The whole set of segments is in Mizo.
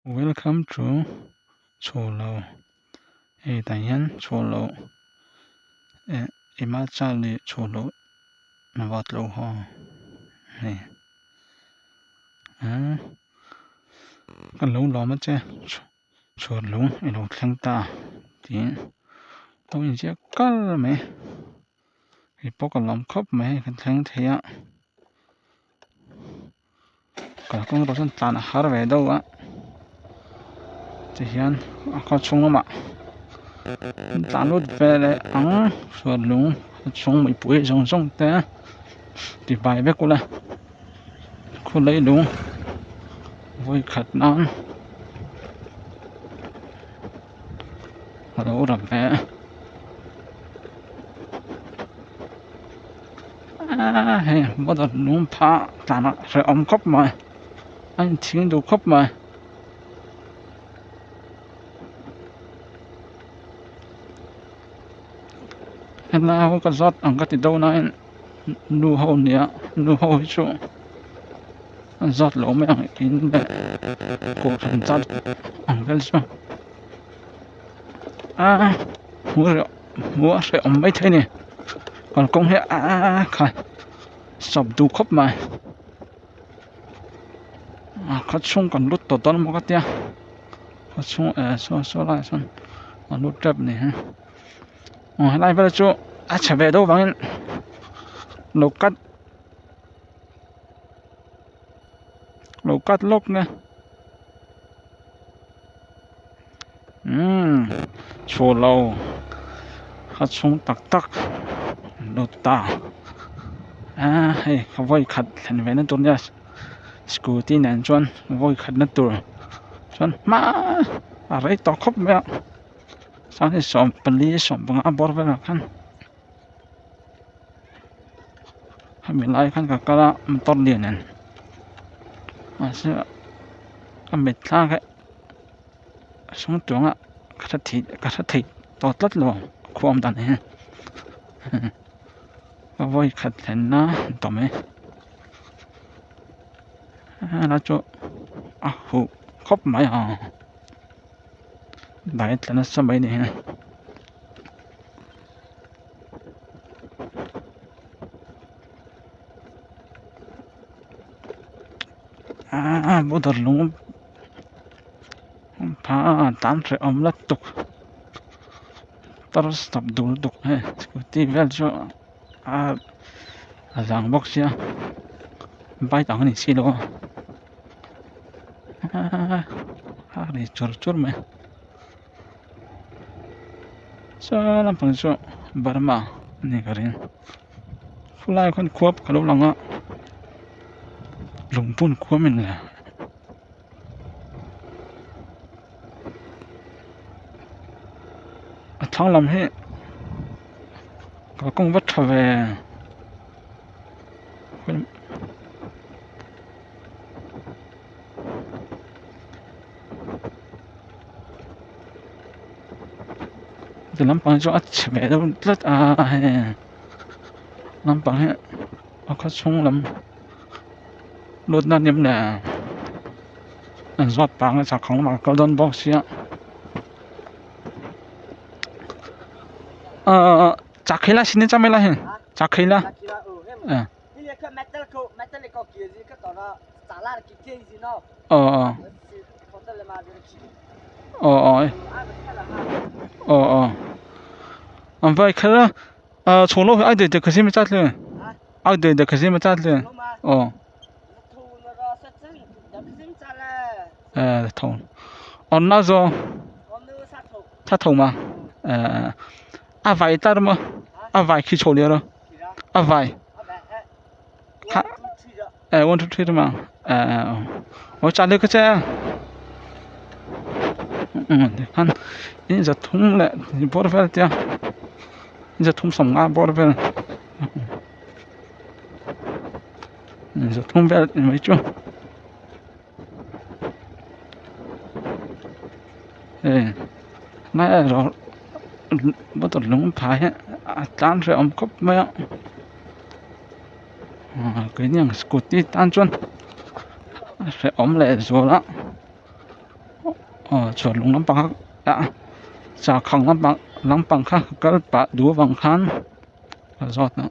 Welcome to Chhulo hei tah hian Chhulo eh Himachal Chhulo vat lo haw hei ah ka lo lawm a che Chhulo i lo thleng ta tih a inziak kar mai hei pawh ka lawm khawp mai ka thleng thei a. Kalkawng erawh chuan tlan a har ve deuh a tihian a khaw chhung lamah an tlan lut ve leh ang suat lung a chhung mipui zawng zawng te tibai vek ula khawlai lung vawi khat nan a lo rap ve a. Aaa hei motor lung phah tlan a hrehawm khawp mai a inthing duh khawp mai. Helai ho ka zawt ang ka ti deuh nain nu ho nia nu ho hi chu an zawt lo mai ang in leh kohhran zat ang vel chu aaa hmuh a hrehawm maithei a ni kalkawng hi aaa khai sawp duh khawp mai a khaw chhung kan lut tawh dawn emaw ka tia khaw chhung eh saw saw laiah sawn a lut tep a ni hi aw helai vel chu a chhe ve deuh vangin lo cut lo cut lawk nia. Umm chhuah lo a chhung tak tak an lut ta aaa hei ka vawi khat thlen ve na tur nia scooty nen chuan vawi khat na tur chuan hma a rei tawh khawp mai a chuan hei 14 15 bawr velah khan hemi lai khan ka kal a motor lian nen mahse ka mit thlak e a sung tuanga ka hre thei ka hre thei tawh tlat lo khua awm dan hi ka vawi khat thlen na ni tawh mai helai chu a huh khawp mai a dai tla nasa mai a ni hi. Aaa border lung phah tan hreh awm la tuk tar stop dul lutuk hei scooty vel chu a zang bawk sia bike ang a ni silo a aaa a ri chur chur mai. Saw lampang chu Burma a ni ka ring khulai ah khuan khua pakhat a lo lang a lungphun khua min la a thlang lam hi kalkawng va tha ve. Ti lampang hi chu a chhe ve deuh tlat a hei lampang hi a khaw chhung lam lut na ni maw an zawt pang a chak ang lamah a kal dawn bawk sia ahh chakheila sini chamela hei chakheila eh. Aw aw aw aw aw aw an vai kher a ah chhawng lo hi ai dei dei khasi ma chat le ai dei dei khasi ma chat le aw eh tho on na zo tha tho ma eh a vai tar ma a vai khi chho le ro a vai kha eh 1 2 3 ma eh aw chale ka che um khan in za thum leh bawr vel tia za thum sawmnga bawr vel za thum vel mai chu hei lai erawh motor lung phai hi a tlan hrehawm khawp mai a keini ang scooty tan chuan a hrehawm leh zual a. Aw chhuarlung lampang kha ah chakhang lampang lampang kha kal pah duh avang khan ka zawt a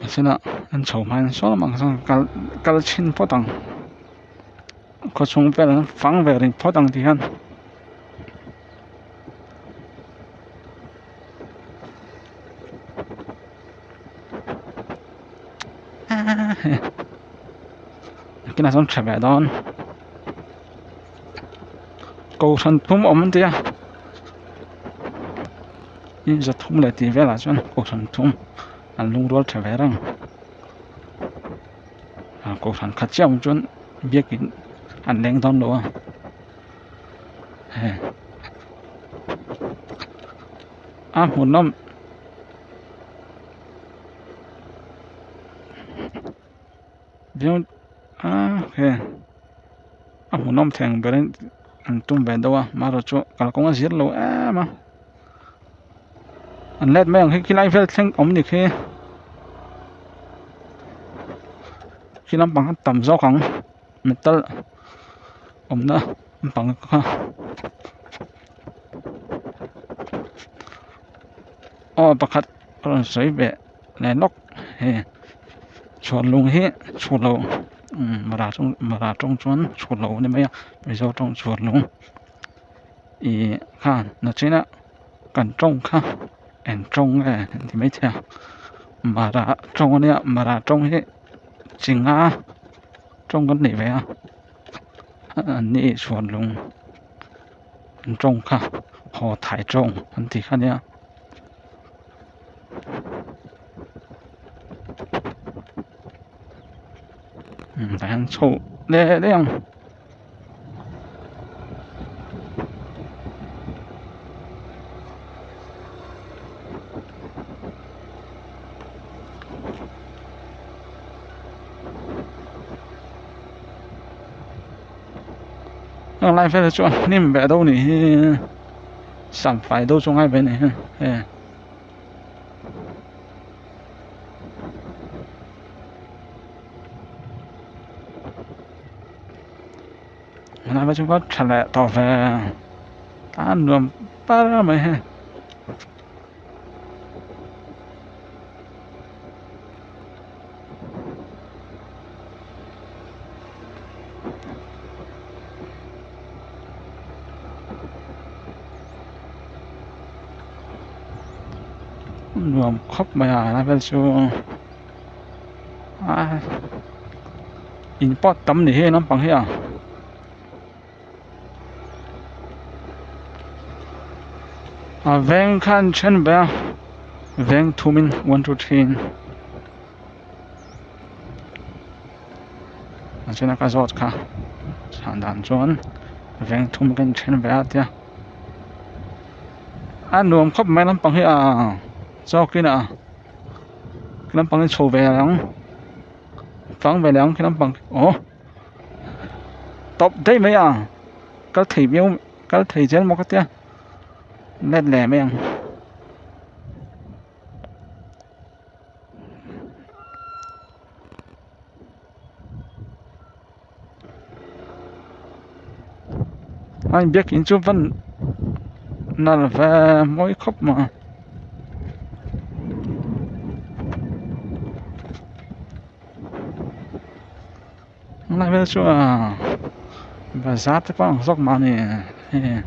mahsela an chho hma in saw lamah sawn kal kal chhin phawt ang khawchhung vel an fang ve reng phawt ang ti hian. Nakinah chuan tha ve dawn kohhran thum awm an tia in za thum leh tih velah chuan kohhran thum an lungrual tha ve reng ah kohhran khat chiah awm chuan biakin an leng dawn lo a he a hmuhnawm. A hmuhnawm thei ang berin an tum ve deuh a amaherawh chu kalkawng a zir lo em a an let mai ang khi khilai vel thleng awm ni khi khi lampang a tam zawk ang metal awmna lampang kha aw pakhat a rawn sawi ve leh lawk hei chhuanlung hi chhulo mara tawng mara tawng chuan chhulo a ni mai a mizo tawng chhuanlung ih khan nachina kan tawng kha eng tawng nge an ti maithei a mara tawng a nia mara tawng hi chi nga tawng kan nei ve a an ni chhuanlung an tawng kha haw thai tawng an tih kha a nia. Tah hian chho leh daih ang. Heng lai vel hi chuan hnim ve deuh a nih hi samfai deuh chu a ngai ve a ni hi hei. Helai chu va tha leh tawh ve a nuam par mai hei. Nuam khawp mai a helai vel chu a in pawh tam ni hi naupang hi a. A veng kha an then ve a veng thumin 1 2 3 in a chena ka zawt kha chhan dan chuan veng thum ka inthen ve a tia a nuam khawp mai lampang hi ah chawkin ah lampang hi chho ve ang fang ve leh ang khi lampang aw tawp daih mai a kal thei viau kal thei zel maw ka tia let leh mai ang. A biakin chu van nal ve mawi khawp mai a helai vel chu bazar te pawh a ang zawk mahni hei.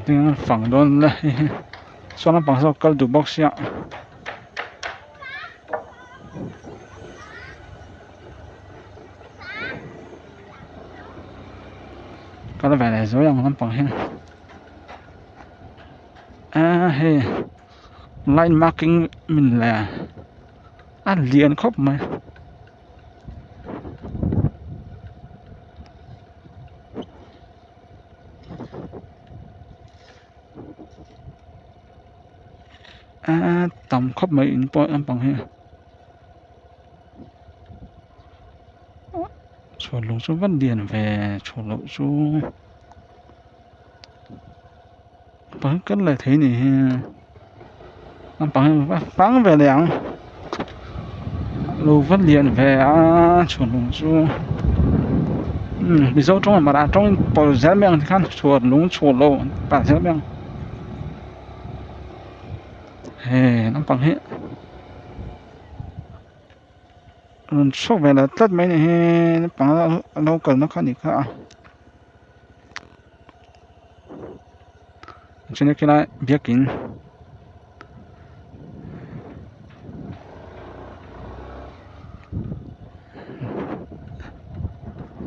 Tin fang dawn la hei hi saw lampang saw kal duh bawk sia kal ve leh zuai ang lampang hian aaa hei line marking min le a lian khawp mai. Aaa tam khawp mai in pawh lampang hi chhuat lung chu va lian ve chhuat loh chu pakhat leh thei a ni hi. Naupang hi va fang ve leh ang lo va lian ve a chhuanlung chu umm mizo tawng leh mara tawngin pawlh zel mai ang tikhan chhuanlung chhuah lo pah zel mai ang he naupang hi rawn chhuak ve leh tlat mai a ni hi naupang a lo kalna kha a ni kha a. Chuan khilai biakin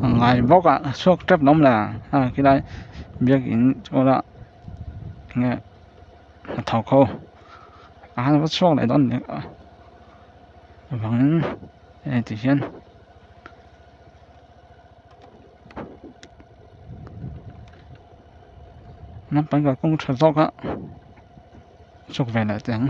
a ngai bawk a chhuak tep an awm leh a khilai biakin chhunah enge hnathawk ho a va chhuak leh dawn a avangin hei ti hian. Naupang kalkawng tha zawk a chhuk ve leh teh ang.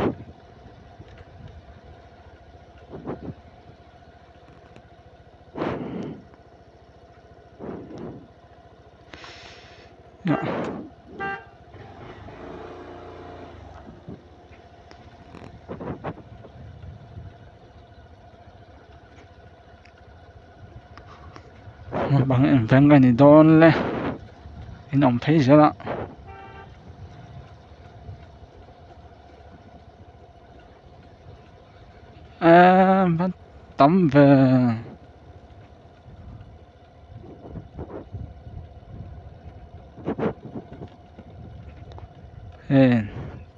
Naupang eng veng a ni dawn le in awm phei zel a. Eee va tam ve. Hei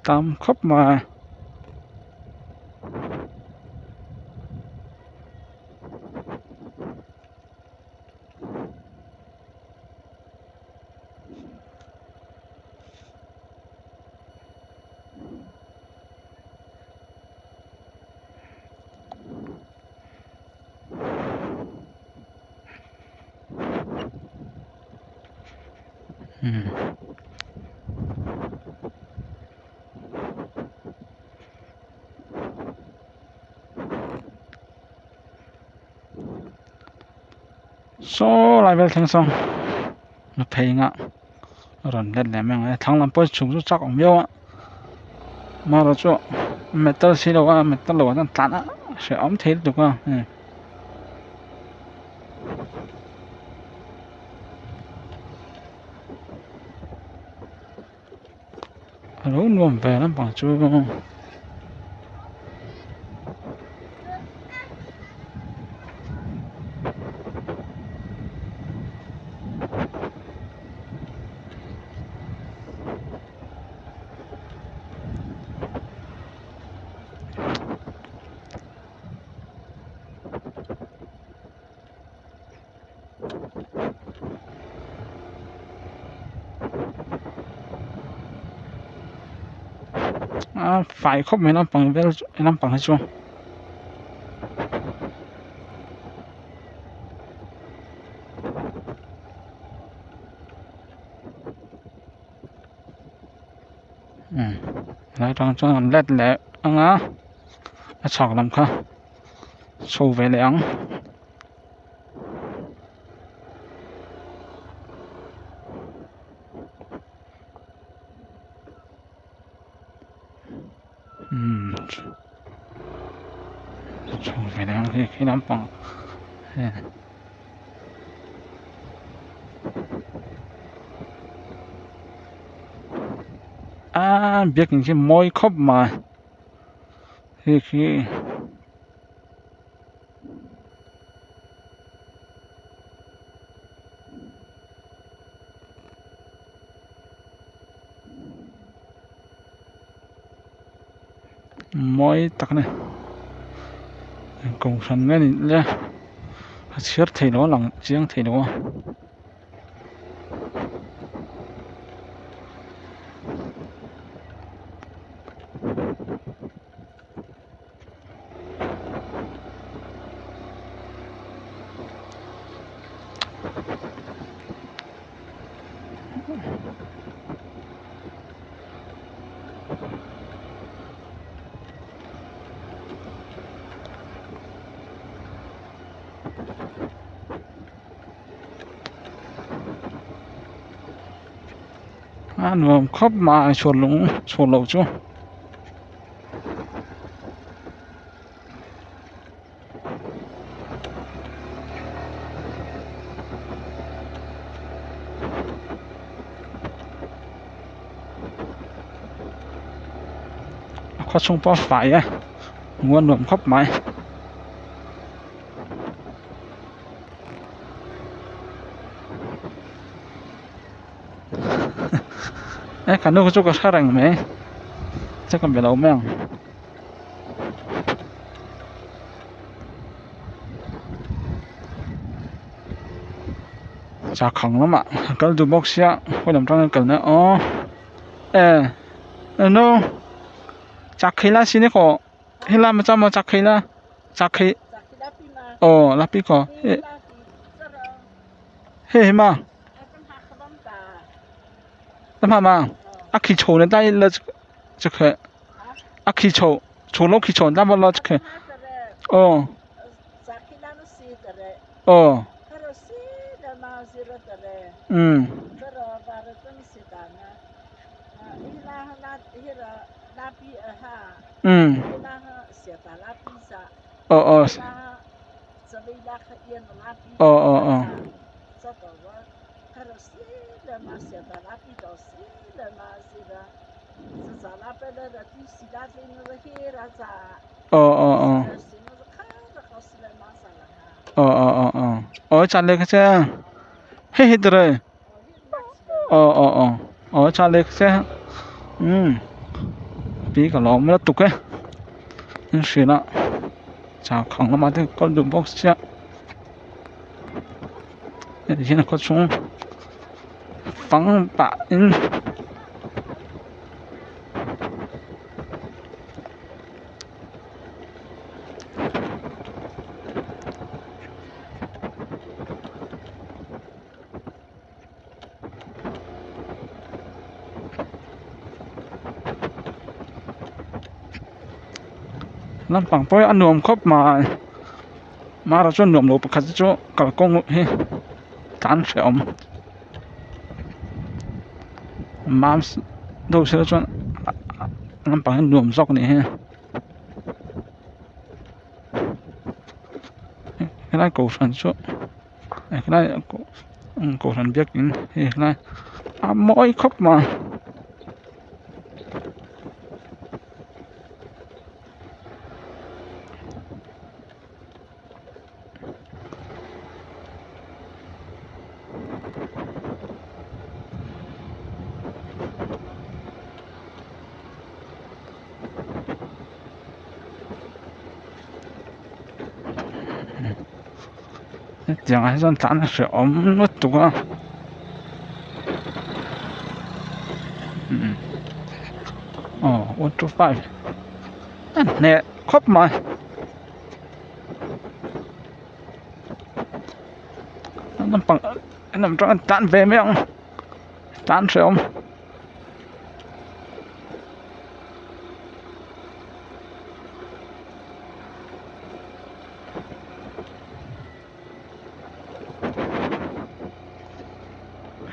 tam khawp mai. Saw lai vel thleng sawn a phei nghah a rawn let leh mai ang e thlang lam pawh chhuk chu chak awm viau a amaherawh chu metal si lo a metal lo ah chuan tlan a hrehawm thei lutuk a hei. A lo nuam ve lampang chu. A fai khawp mai naupang vel chu naupang hi chu. Umm helai atang chuan an let leh ang a a chhak lam kha chho ve leh ang. Umm chho ve leh ang khi khi lampang heng. Aaa biakin khi mawi khawp mai hei khi. Mawi tak a ni kohhran nge ni le a chhiar thei lo a lang chiang thei lo a. A nuam khawp mai chhuat lung chhuat loh chu. Khaw chhung pawh a fai e hmuh a nuam khawp mai. E ka nu chu ka hre reng mai che ka be lo mai ang. Chakhang lamah kal duh bawk sia khawi lam tangin kal na aw e nu chakhi la si ni kaw helai ma chama chakhi la chakhi aw lapi kaw hei hi ma hma ma a khi chho na dai la chakhe a khi chho chho lo khi chho na ma la chakhe aw aw um um aw aw aw aw aw aw aw aw aw aw aw aw aw chale kha che hei hi tere aw aw aw aw chale kha che um pi ka lawm lutuk e in hrilh a changkang lamah te kal duh bawk sia heti hian a khaw chhung fang pah in. Lampang pawh hi a nuam khawp mai mara chuan nuam lo pakhat te chu kalkawng hi tlan hrehawm mam deuh sela chuan lampang hi nuam zawk a nih hi. Helai kohhran chu helai kohhran biakin hei helai a mawi khawp mai. Hetiang ah hi chuan tlan a hrehawm lutuk a aw one two five a hneh khawp mai naupang an tlan ve mai ang tlan hrehawm.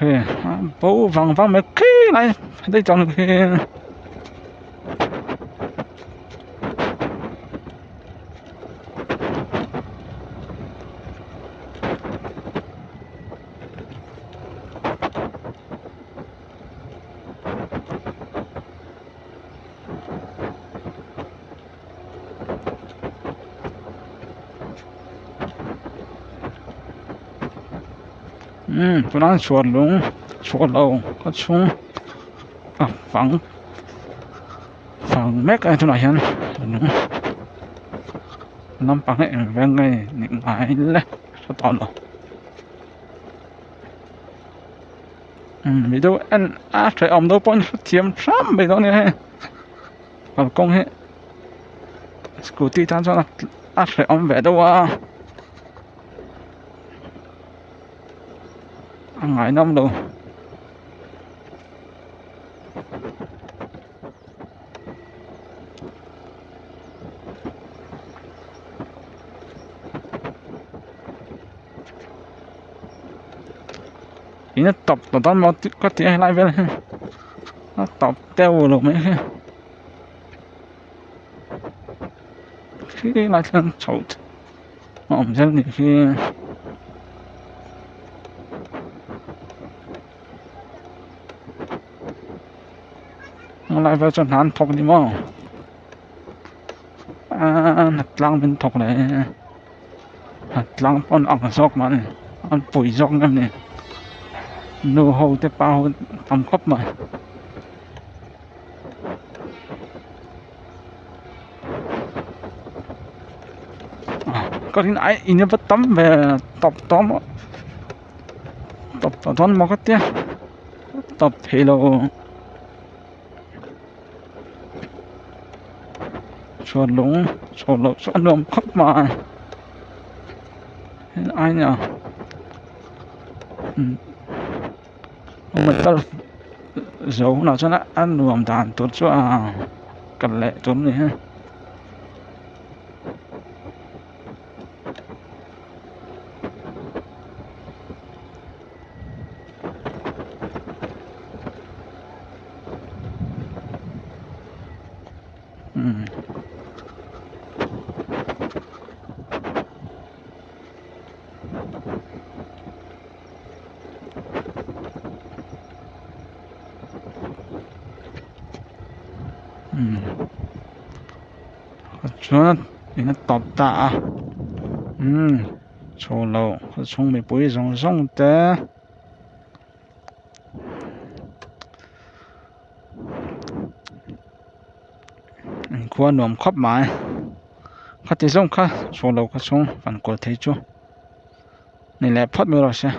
Hei a bo vang vang mai khi lai daih chuan khi umm tunah chhuar lung chhuar lo khaw chhung a fang fang mek a tunah hian lung lampang hi eng veng nge ni ngai le hre tawh lo. Umm mi deuh en a hrehawm deuh pawhin hrethiam hram mai dawn nia hei kalkawng hi scooty tan chuan a hrehawm ve deuh a a ngaihnawm lo. In a tawp tawh dawn maw ka ti a helai vel hi a tawp deuh lo mai hi khi lai thlang chho a awm zel anih hi. Helai vel chuan hna an thawk a ni maw. A hnatlang min thawk leh hnatlang pawn ang zawk mah a ni an pui zawk em ni nu ho te pa ho tam khawp mai. Ka rin ai in va tam ve tawp tawh maw tawp tawh dawn maw ka tia tawp thei lo. Chhuat lung chhuat loh chu a nuam khawp mai aina metal zo hunah chuan a nuam dan tur chu a kal leh tur a ni a. Chuan in a tawp ta a umm chho lo chhung mipui zawng zawng te. Khua nuam khawp mai khati zawng kha chhuah lo kha chhung fan kual thei chu ni leh phawt mai rawh se.